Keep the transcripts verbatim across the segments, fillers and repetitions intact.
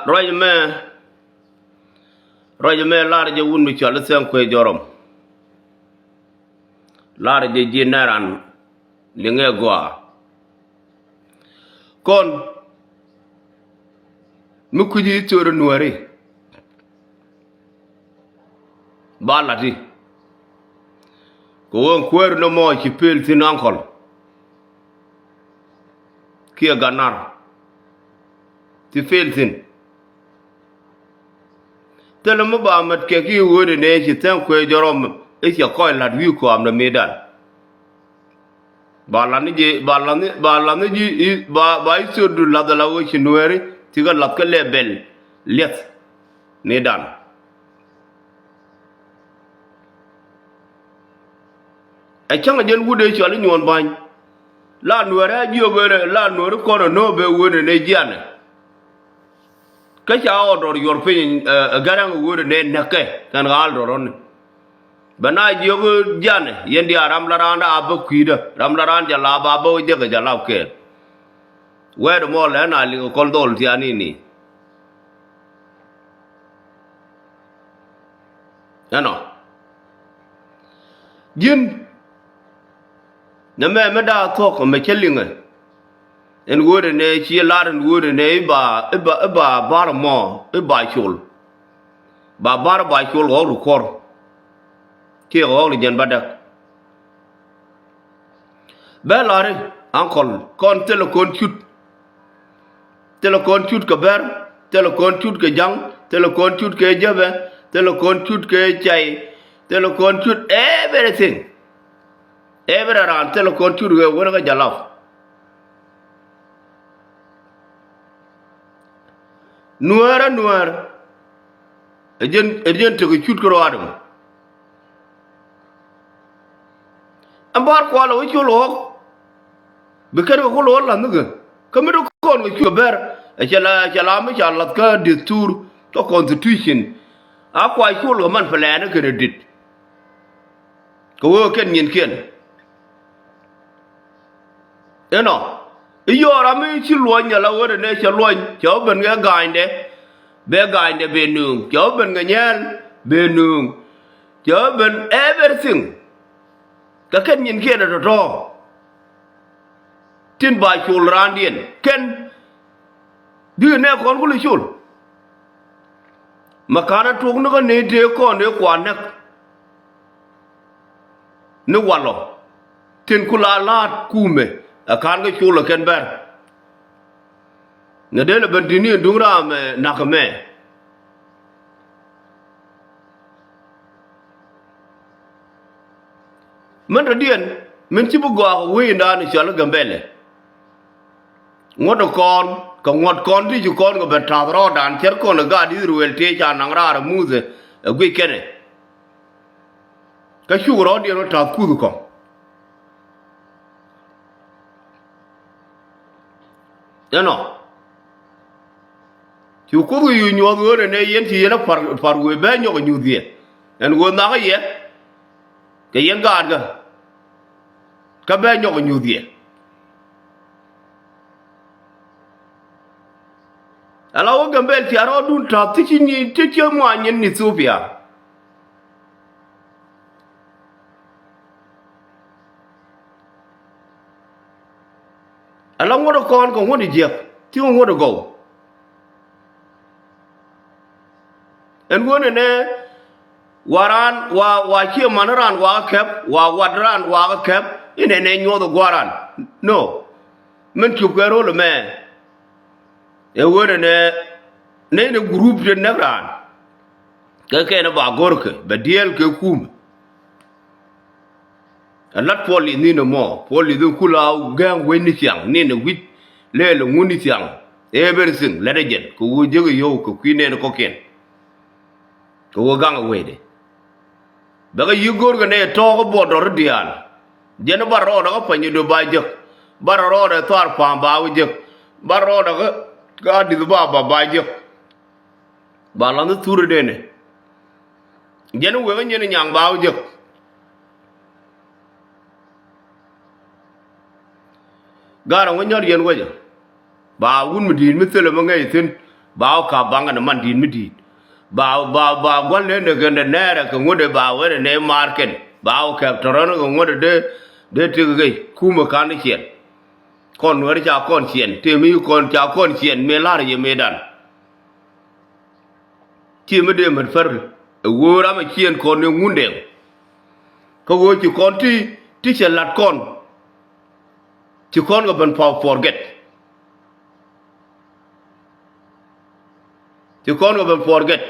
Ruac mɛ, ruac mɛ lar jɛ wut mi cɔal i̱ Thɛŋ Kuee Jɔrɔm. Lar jɛ ji̱ nɛran liŋɛ gɔaa. Kɔn mi kui̱ci i̱ thöri Nuääri. Ba lati kɛ ɣöö kuäär ni mɔ ci pel thi̱n ankɔl kiɛ ganar. Ci pel thi̱n. Thilɛ mi ba mät kɛ ki ɣöö ni nɛ ci Thɛŋ Kuee Jɔrɔm i̱ cɛ kɔc la̱t wi̱i̱ kɔam ni mëëdan. Ba la̱t ni ji̱, ba la̱t ni, ba la̱t ni ji̱, ba, ba i̱ thöödu la̱th ala ɣöö ci Nuääri, cikɛ la̱th kä lɛ bɛl liɛth ni dan. Ɛ cäŋ ɛ jɛn wut ëë cɔal i̱ Nyuɔn Ba̱ny. La Nuääri a jiök ɣöö, la Nuääri kɔn ɛ nöö bɛ ɣöö ni nɛ jianɛ. Kä ca ɣɔw dɔr yuɔr piny, ɛ, ɛ Gäräŋ ɛ ɣöö ni nɛ näkɛ kɛn ɣaal dɔr ɔni. Bɛ na jiök janɛ, yɛn diaal ram la raan da a bä kui̱dä, ram la raan jɛ la ba bä wä jek jɛ lap kɛɛl. Wɛɛt mɔ lɛ na liŋ kɔn dhɔl thiani ni. Ɛnɔ. Ji̱n. Nɛ mɛ mɛ daa thuɔ̱k mɛ cä liŋɛ. Ɛn ɣöödɛ nɛ ci lar ɛn ɣöödɛ nɛ i̱ ba, i̱ ba, i̱ ba bar mɔ, i̱ ba col. Ba bar ba col ɣɔk ri kuɔr. Kiɛ ɣɔk ri jɛn ba däk. Bɛ lari ankɔl kɔn thilɛ kɔn cut. Thilɛ kɔn cut kɛ bɛr, thilɛ kɔn cut kɛ ja̱ŋ, thilɛ kɔn cut kɛ jäbɛ, thilɛ kɔn cut kɛ cay, thilɛ kɔn cut everything. Every raan thilɛ kɔn cut kɛ wänä kä jalap. Nuäär a nuäär. Ɛ jɛn, ɛ jɛn tekɛ cut kä ruaadɛ mɔ. Ɛn bär kualɛ wä col ɣɔk. Bi kɛn kɛ kulɛ wä la̱th ni kɛ. Kä mi ti kɔn kɛ cut kɛ bɛr. Ɛ cɛ la, cɛ la mi ca la̱th kä desturi kä constitution. A kua col kɛ man pɛlɛɛni kɛn ɛ dit. Kɛ wee kɛn nyinkiɛn. Inɔ i̱ yɔɔr ram mi ci luɔny ala ɣöö tɛ nɛ cɛ luɔny cɛ wä ben kɛ ga̱a̱nydɛ. Bɛ ga̱a̱nydɛ bɛ nööŋ cɛ wä ben kɛ nyɛɛl bɛ nööŋ. Cɛ wä ben everything. Kɛ kɛn nyinkiɛn ɛ tɔ̱tɔ̱. Tin ba col raandiɛn kɛn. Bikɛ nɛ kɔn kulɛ col. Mɛ ka̱n a tuɔk ni kä nɛy tëë kɔn ëë kua näk. Ni walɔ tin ku la la̱a̱t kuumɛ ɛ ka̱n kä col ɛ kɛn bɛr. Nɛ dee lɛ ben di̱t ni duŋ raam ɛ na̱k ɛmɛ. Min rɔ̱diɛn min ci bi gɔaa kɛ wee indan i̱ cɔal i̱ Gambɛlɛ. Ŋuɔ̱t ɛ kɔn kɛ ŋuɔ̱t kɔn ti ci kɔn kɛ ben ta̱th rɔɔdan cär kɔn ɛ gaat Ithɛrɛl tëë ca naŋ raar ɛ Muthɛ ɛ guic kɛnɛ. Kä cuk rɔɔdiɛn rɔ ta̱th kuth kɔn. Ɛnɔ ci kuth kɛ yuc nyuɔ̱th ɣöö nɛnɛ yɛn ci yɛn a par, par wëë bɛ nyɔk ɛ nyuth yɛ. Ɛn ɣöö nhak yɛ kɛ yɛn gaatkä. Kä bɛ nyɔk ɛ nyuth yɛ. Ala wä Gambɛl cia rɔɔdun ta̱th ti ci nyi ti ci muany in Ethiopia. Ala ŋuɔ̱t ɛ kɔn kɛ ŋuɔ̱t ɛ jiäk ti ŋuɔ̱t ɛ gɔw. Ɛn wä nɛnɛ wa raan wa, wa ciɛ man raan wakä kɛp wa wat raan wakä kɛp. Inɛnɛ nyuɔth ɛ gua̱ran. No. Min cup kɛ ro̱l ɛmɛ. Ɛ wä nɛnɛ nɛy ni gurup ti näk raan. Kɛ kɛn ɛ ba go̱rkɛ bɛ diɛɛl kɛ kum. Ɛ lat puɔl i̱ nhin ɛmɔ puɔl i̱ dhin kula gɛ̱ŋ wec ni thiaŋ nin ɛ wi̱c. Lɛɛl ɛ ŋun ni thiaŋ. Everything lɛt ɛ jɛn kɛ ɣöö jek ɛ yio̱w kɛ kui̱ nɛɛni kɔ̱kiɛn. Kɛ ɣöö gaŋ ɛ wecdɛ. Bɛ kɛ yi̱k go̱o̱r kɛ nɛy tɔ̱ɔ̱k ɛ buɔt dɔ̱r i̱ diaal. Jɛn i̱ bar rɔɔdɛ kä Panyɛdo ba jek. Bar rɔɔdɛ Thuar Pa̱a̱m ba wä jek. Bar rɔɔdɛ kä, kä Adith Baba ba jek. Ba la̱th ni thur i̱ denɛ. Jɛn i̱ wek i̱ nyin i̱ nyaŋ ba wä jek. Garɛ ŋuɛ nyɔr yɛn wecä. Ba wut mi di̱i̱t mi thilɛ mi ŋäc thi̱n. Ba wä kap baŋ kɛn man di̱i̱t mi di̱i̱t. Ba, ba, ba gua̱l nɛn kɛn dee nɛɛrɛ kɛ ŋuɔ̱t dee ba wä dee nɛ maar kɛn. Ba wä kɛp tɔrɔn kɛ ŋuɔ̱t dee, dee tik kɛ kumɛ ka̱n ni ciɛn. Kɔn Nuɛr ca kɔn ciɛn, tëë mi kɔn ca kɔn ciɛn mëë la̱r yɛ mëëdan. Ciɛ mi dee mät pär ɛ ɣöö ram ɛ ciɛn kɔn ni Ŋundɛŋ. Kä ɣöö ci kɔn ti, ti cɛ la̱t kɔn. Ci kɔn kɛ ben pa forget. Ci kɔn kɛ ben forget.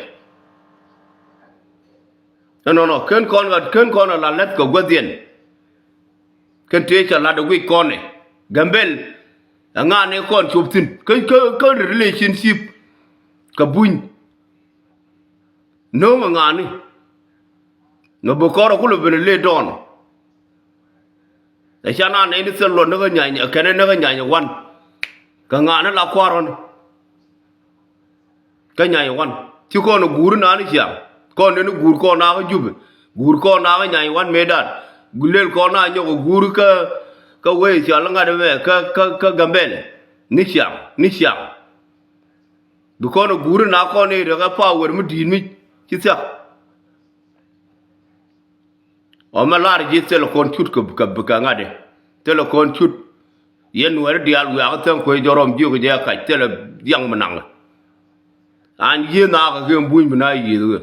Ɛnɔnɔ, ken kɔn kɛ, ken kɔn kɛ la lɛth kɛ guäthiɛn. Kɛn tëë cɛ la̱t ɛ guic kɔn ɛ. Gambel, ɛ ŋa̱a̱n ɛ kɔn cop thi̱n. Kä, kä, kä relationship kɛ buny. No̱o̱ŋ ɛ ŋa̱a̱ni. Ŋä bi kɔr ɛ kulɛ ben ɛ lëë dɔɔn. Ɛ ca na nɛy ni thil luɔt ni kä nyany, ɛ kɛn ɛ ni kä nyany ɛ wan. Kɛ ŋa̱a̱ni la kua̱r ɣɔn. Kä nyany wan ci kɔn guur naan ciaŋ. Kɔn ni guur kɔn nakä Jubɛ. Guur kɔn nakä nyany wan mëëdan. Lel kɔn na nyɔk guur kä, kä wee cɔal ŋa̱t mɛ kä, kä, kä Gambɛl. Ni ciaŋ, ni ciaŋ. Bi kɔn guur na kɔn ni rɛ kä power mi di̱i̱t mi ci thiak. Ɔ mɛ lar ji̱ thilɛ kɔn cut kɛ, kɛ, kɛ ŋa̱t i̱. Thilɛ kɔn cut. Yɛn Nuɛɛri diaal wiakä thäŋ kuec jɔrɔm jiök jɛ kac thilɛ dhiaŋ mi naŋ. An yieth na kɛ kɛ buny bi na yieth wee.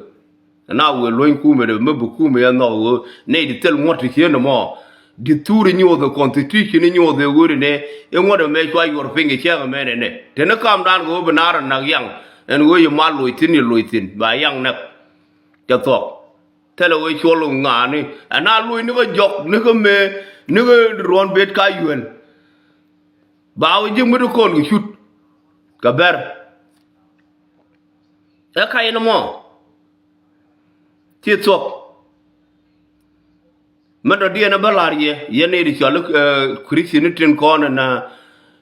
Na wee luny kumɛ dee mi bi kumɛ yɛ nhɔk wee nɛy di thil ŋuɔ̱t ti cieen mɔ. Di thur inyuɔth ɛ constitution inyuɔth ɛ wee di nɛ. Iŋuɔ̱t ɛmɛ cua yuɔr piny kɛ cɛk ɛmɛ nɛ nɛ. Teni kamdan kɛ wee bi na rɔ nak yaŋ. Ɛn wee yi mal loc thi̱n yi loc thi̱n ba yaŋ nɛk. Cɛ thuɔk. Thilɛ wee cuɔl ŋa̱a̱ni ɛn a loc ni kä jɔk ni kä mëë ni kä ruɔ̱n bet ka yuel. Ba wee ji̱ ŋui̱t kɔn kɛ cut kɛ bɛr. Ɛ kac ni mɔ ci thuɔk. Mɛ dɔ̱diɛn ɛ bä la̱r yɛ yɛn nɛy ti cɔl Christian tin kɔn ɛn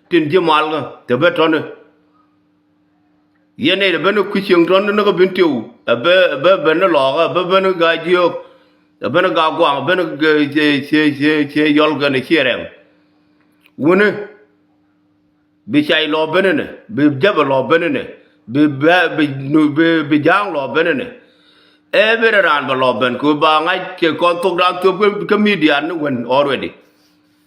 tin ji̱ malkä te bä tɔ̱ni. Yɛn nɛy ti ben kui̱ cieŋ tɔ̱n ni kä bin tiw ɛ bä, ɛ bä ben ni lɔɔkä ɛ bä ben gaa jiök ɛ ben gaa guaŋ ɛ ben cie, cie, cie, cie yɔl kɛn ɛ cie rɛm. Wuni bi cay lɔ ben inɛ bi jäpɛ lɔ ben inɛ bi bɛ bi nu bi, bi ja̱a̱ŋ lɔ ben inɛ. Ɛ bi rɛ raan bɛ lɔ ben kɛ ba ŋa̱c kɛ kɔn thok raan thok kä, kä media ni wen already.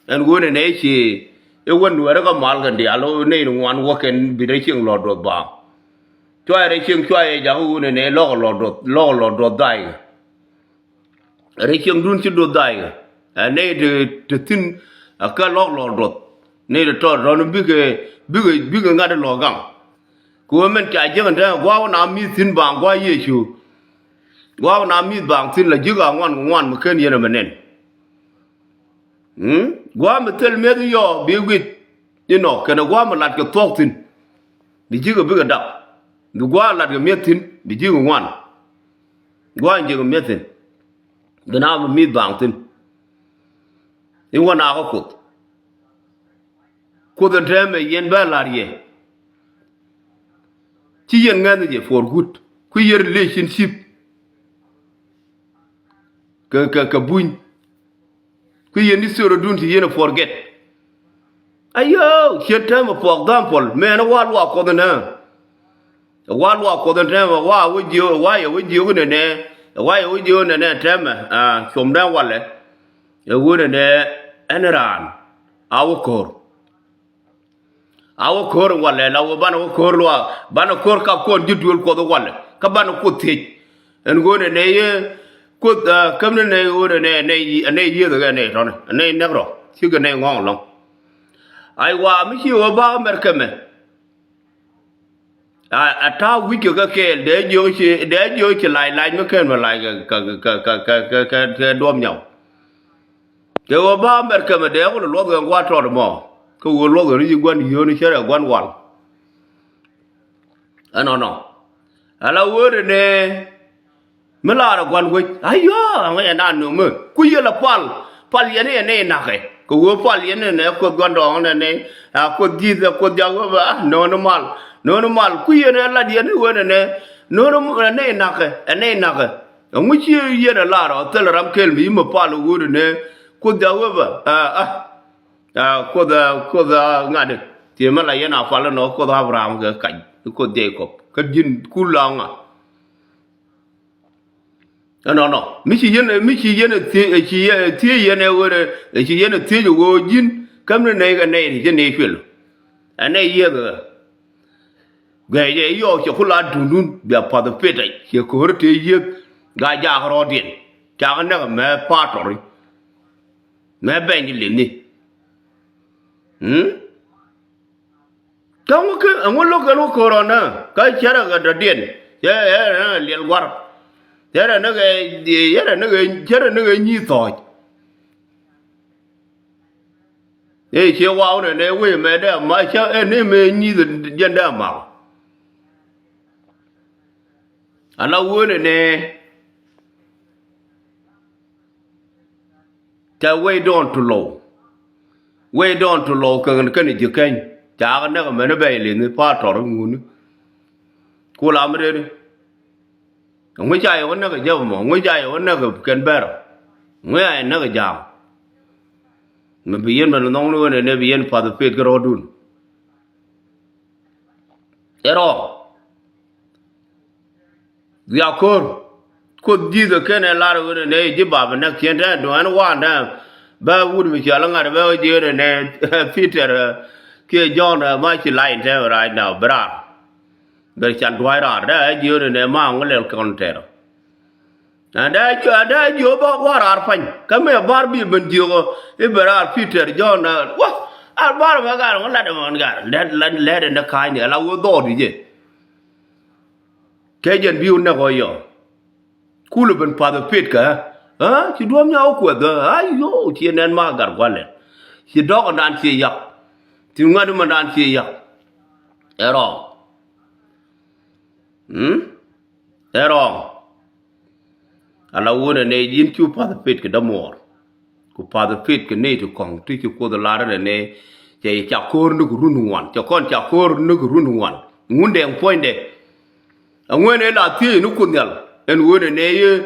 Ɛn wen inɛ i̱ ci i̱ wen nuɛɛrä kä mal kɛn diaal i̱ nɛy ni ŋuan wä kɛn bi rɛ cieŋ lɔ duɔth baaŋ. Cuayɛ rɛ cieŋ cuayɛ jakä wen inɛ i̱ lɔk lɔ duɔth lɔk lɔ duɔth dhaykɛ. Rɛ cieŋdun ci duɔth dhaykɛ ɛ nɛy ti, ti thi̱n. Ɛ kä lɔk lɔ duɔth nɛy ti tɔt rɔn bikɛ, bikɛ, bikɛ ŋa̱t lɔ gaŋ. Kɛ ɣöö mɛn ca jiäk ɛn tɛ̈ɛ̈n gua̱a̱k na mi̱th thi̱n baaŋ gua̱a̱k Yecu. Gua̱a̱k na mi̱th baaŋ thi̱n la ji̱k a ŋuan kɛ ŋuan mi ken yɛn ɛmɛ nɛn. Gua̱a̱k mi thil mi̱eth yɔ bi guic inɔ kɛnɛ gua̱a̱k mi lat kɛ thuɔ̱k thi̱n. Bi ji̱k ɛ bikɛ dak bi gua̱a̱k lat kɛ mi̱eth thi̱n bi ji̱k ɛ ŋuan. Gua̱a̱k ji̱k ɛ mi̱eth thi̱n bi na bi mi̱th baaŋ thi̱n. I̱ wä nakä Kuoth. Kuoth ɛn tɛmɛ yɛn bɛ la̱r yɛ. Ci yɛn ŋɛn jɛ for good. Kui̱ yɛn relationship kɛ, kɛ, kɛ buny. Kui̱ yɛn ni thöörädun ci yɛn ɛ forget. Ayoo ciɛn tɛmɛ for example mɛn ɛ wa luaak Kuɔth ɛn ɛ. Ɛ wa luaak Kuɔth ɛn tɛmɛ wa wä jiök ɛ wa yɛ wä jiök nɛnɛ. Ɛ wa yɛ wä jiök nɛnɛ tɛmɛ a com dɛn walɛ. Ɛ ɣöö nɛnɛ ɛn raan a wä ko̱r. A wä ko̱r in walɛ la wä banɛ wä ko̱r luaak banɛ ko̱r kap kɔn ji̱ duël Kuɔth in walɛ kä banɛ Kuoth thiec. Ɛn ɣöö nɛnɛ yee Kuoth aa käm ni nɛy ɣöö nɛnɛ nɛy nɛy yieth kɛ nɛy tɔ̱nɛ nɛy nɛk rɔ cikɛ nɛy ŋɔ̱ɔ̱ŋ ɛlɔ̱ŋ. Ay wa mi ci ɣöö bak mɛr kɛmɛ. A, a ta̱a̱ wi̱ckɛ kä kɛɛl dee jiök ci, dee jiök ci lac lac mi ken mi lac kɛ, kɛ, kɛ, kɛ duɔ̱p nyaw. Kɛ ɣöö ba mɛr kɛmɛ dee ɣöö luɔth kɛ gua̱a̱r tɔt mɔ. Kɛ ɣöö luɔth kɛ ni ci gua̱n yio̱o̱ni cärɛ gua̱n wal. Ɛnɔnɔ. Ala ɣöö ri nɛ mi laarɛ gua̱n wec ayɔ aŋä yɛ naan nömä ku yɛ la pal. Pal yɛn yɛ nɛy na̱kɛ kɛ ɣöö pal yɛn nɛ kuoth gua̱n dɔɔŋ nɛ nɛ a kuoth ji̱th ɛ kuoth jak wä bɛ a nööni mal. Nööni mal ku yɛn ɛ lat yɛn i̱ wen ɛ nɛ nööni ɛ nɛy na̱kɛ ɛ nɛy na̱kɛ. Ɛŋu ci yɛn ɛ laarɛ ɔ thilɛ ram kel mi i̱ mi pal ɣöö ri nɛ kuoth jak wä bɛ a a. Aa kuoth aa kuoth aa ŋa̱t i̱ thiee mi la yɛn a pal inɔ kuoth Abraham kɛ kac i̱ kuoth Jacob. Kä ji̱n kul la ŋa? Ɛnɔnɔ mi ci yɛn, mi ci yɛn ɛ thiec, ɛ ci yɛn ɛ thiec yɛn ɛ ɣöö, ɛ ci yɛn ɛ thiec ɛ ɣöö ji̱n käm ni nɛy kɛ nɛy ti ci nɛy cuël. Ɛ nɛy yiëëk ɛ ɣä. Gɛɛ jɛ yɔɔk cɛ ku la duundun bia path ɛ pet ɛ ciɛ ko̱r tëë yiëëk. Gaa jaak rɔɔdiɛn cakɛ näk ɛ mɛ paatɔri. Mɛ bɛny li̱thni. Kä ŋu kä ɛŋu lo̱k kɛn wä ko̱r ɔnä kä cärɛ kɛ dɔ̱diɛn. Cɛ cɛ rɛ ni kɛ liɛl gua̱r. Cɛ rɛ ni kɛ cɛ rɛ ni kɛ cɛ rɛ ni kɛ nyi̱i̱ thɔɔc. Ëë ciɛ waw nɛ nɛ wee mɛ dee ma cä ɛ ni mɛ nyi̱i̱ jɛn dee mak. Ala wee nɛ nɛ. Cɛ wec dɔɔn ti low. Wec dɔɔn ti low kɛ ɣän kɛn ji̱ keny. Ca kɛ näk mɛn bɛy li̱thni pa̱a̱t tɔr ŋuni. Ku lam reri. Ŋui̱ ca yɛ wä näk ɛ jɛp mɔ, ŋui̱ ca yɛ wä näk ɛ kɛn bɛr. Ŋui̱ ca yɛ näk ɛ ja̱a̱m. Mɛ bi yɛn mɛn nhɔŋni wen ɛ nɛ bi yɛn path ɛ pet kɛ rɔɔdun. Ɛ rɔɔk. Wiak ko̱r. Kuoth ji̱th ɛ ken ɛ lar ɣöö nɛ ji̱ bap ɛ näk cien tɛn duŋ ɛn waan tɛn. Bɛ wut mi cɔal ɛ ŋa̱t bɛ ɣä ji̱ ɣöö nɛ Peter kiɛ Jɔ̱ɔ̱n ɛ ma ci lac in tɛn right now bi raar. Bɛ can dua̱c raar dee ɛ ji̱ ɣöö nɛ ma ŋu lɛl kɔn tɛr. Ɛn dee ji̱ ɛ dee ji̱ ɣöö bä gua̱a̱r raar pany kä mëë bar bi ben ji̱ ɣöö i̱ bɛ raar Peter Jɔ̱ɔ̱n ɛ wä. Ar bar bɛ gar ŋu lat ɛmɔn gar lɛt lɛt lɛt ɛn dee ka̱a̱cni ala ɣöö dhɔɔt i̱ jɛ. Kɛ jɛn bi wä näk ɣɔyɔ. Kulɛ ben path ɛ pet kɛ ɣä ci duɔ̱ɔ̱p nyaw kuɛth ɣä. Ayo ci nɛn ma gat gua̱lɛ. Ci dɔk ɛndan ci yak. Ci ŋuɛ̈t mɛndan ci yak. Ɛ rɔɔŋ. Ɛ rɔɔŋ. Ala wun ɛ nɛ yin cu path ɛ pet kɛ dämuɔɔr. Ku path ɛ pet kɛ nɛy ti kɔ̱ŋ ti ci Kuoth ɛ lar ɛn ɛ nɛ. Cɛ ca ko̱r ni kɛ run ŋuan cɛ kɔn ca ko̱r ni kɛ run ŋuan. Ŋun dɛŋ puɔ̱nydɛ. Aŋuɛn ëë la thiec ni Kuoth Nhial ɛn ɣöö nɛ nɛ yee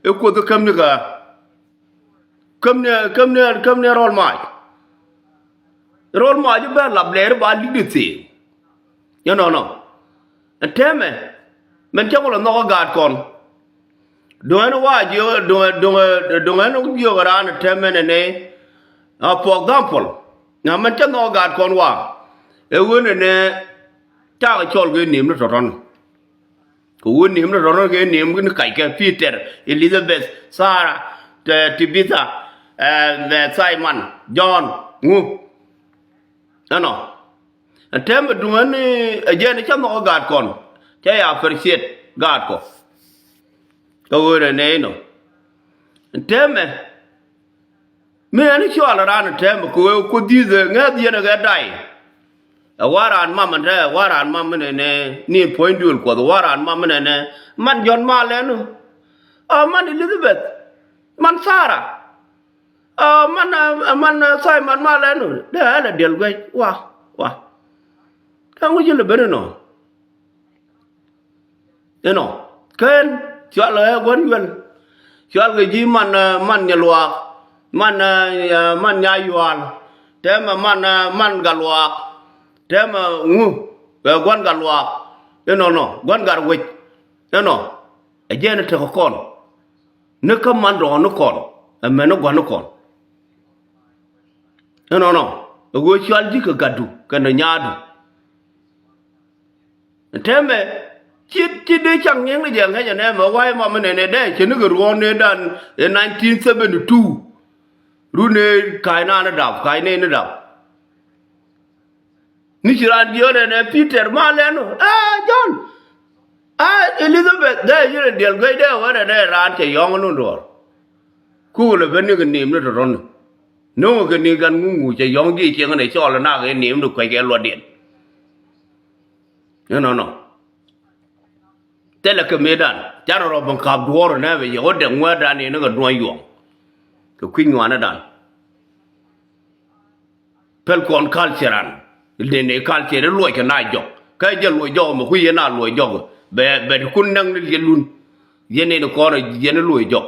ëë Kuoth käm ni kä käm ni käm ni käm ni rɔl mac. Rɔl mac i̱ bɛ lap lɛɛr ba li̱t i̱ thieŋ. Yɛ nɔnɔ ɛn tɛmɛ mɛn cä wä lɛ nhɔk ɛ gaat kɔn. Duŋ ɛn wa jiök duŋ duŋ duŋ ɛn jiök raan tɛmɛ nɛ nɛ. For example na mɛn cä nhɔk ɛ gaat kɔn wa ɛ ɣöö nɛ nɛ. Cakɛ cɔl kɛ ni̱em ni tɔ̱tɔ̱n. Kɛ wä ni̱em ni tɔ̱tɔ̱n kɛ ni̱em ni kackɛ Peter, Elizabeth, Sarah, Tabitha, Simon, John, ŋu. Ɛnɔ ɛn tɛmɛ duŋ ɛn ɛ jɛn cä nhɔk ɛ gaat kɔn cä ya appreciate gaat kɔ. Kɛ ɣöö rɛ nɛy nɔ ɛn tɛmɛ. Mi ɛn cɔal raan tɛmɛ kɛ wee ku dhi̱th ɛ ŋäth yɛn ɛ ɣɛ day. Ɛ wa raan mam ɛn tɛ ɛ wa raan mam ɛn ɛnɛ ni puɔ̱ny duël Kuɔth ɛ wa raan mam ɛn ɛnɛ. Man Jɔ̱ɔ̱n malɛn ɔ. Ɛ man Elizabeth. Man Thara. Ɛ man ɛ man Thaiman malɛn ɔ dee ɛ lɛ diɛl guɛc wa wa. Kä ŋuc ci lɛ ben ɛnɔ. Inɔ kɛn cual ɛ gua̱n yuɛl. Cual kɛ ji̱ man man nyɛ luaak man man nya yual. Tɛmɛ man man gat luaak. Tɛmɛ ŋu ɛ gua̱n gat luaak. Inɔ nɔ gua̱n gat wec. Inɔ ɛ jɛn tekɛ kɔn. Ni kä man dɔɔn ni kɔn ɛ mɛn ni gua̱n ni kɔn. Inɔ nɔ ɛ ɣöö cual ji̱ kɛ gatdu kɛnɛ nyaadu. Tɛmɛ ci ci dee cak nyiŋ ni jɛ ŋäcɛ nɛmɛ wa̱i̱ mamä nɛnɛ dee cɛ ni kɛ ruɔ̱ɔ̱n ni dan in nineteen seventy two. Run ni ka̱c naan ni dap ka̱c nɛy ni dap. Ni ci raan jiöt ɛnɛ Peter malɛn ɔ ɛ John. Ɛ Elizabeth dee yir in diɛl guec dee wä nɛnɛ raan cɛ yɔ̱ŋ ni duɔ̱ɔ̱r. Kukɛ lɛ ben ni kɛ ni̱i̱m ni tɔ̱tɔ̱ni. No̱o̱ŋɛ kɛ ni gan ŋuŋu cɛ yɔ̱ŋ ji̱ cieŋ ni cɔɔl nak in ni̱i̱m ni kuec kɛ luɔtdiɛn. Inɔnɔ thilɛ kɛ mëëdan ca rɔ rɔ ben ka̱p duɔ̱ɔ̱r nɛ bɛ yɛ wä dɛŋ ŋuɛ̈ɛ̈dan in kɛ duɔ̱ɔ̱ny yuɔ̱ɔ̱ŋ. Kɛ kui̱ nyuanädan pɛl kɔn culture an. Nɛnɛ culture in luɔc kɛ na jɔk kä jɛ luɔc jɔk mɛ kui̱ yɛn a luɔc jɔk. Bɛ bɛ ti kun näk ni liɛlun. Yɛn in kɔn yɛn luɔc jɔk.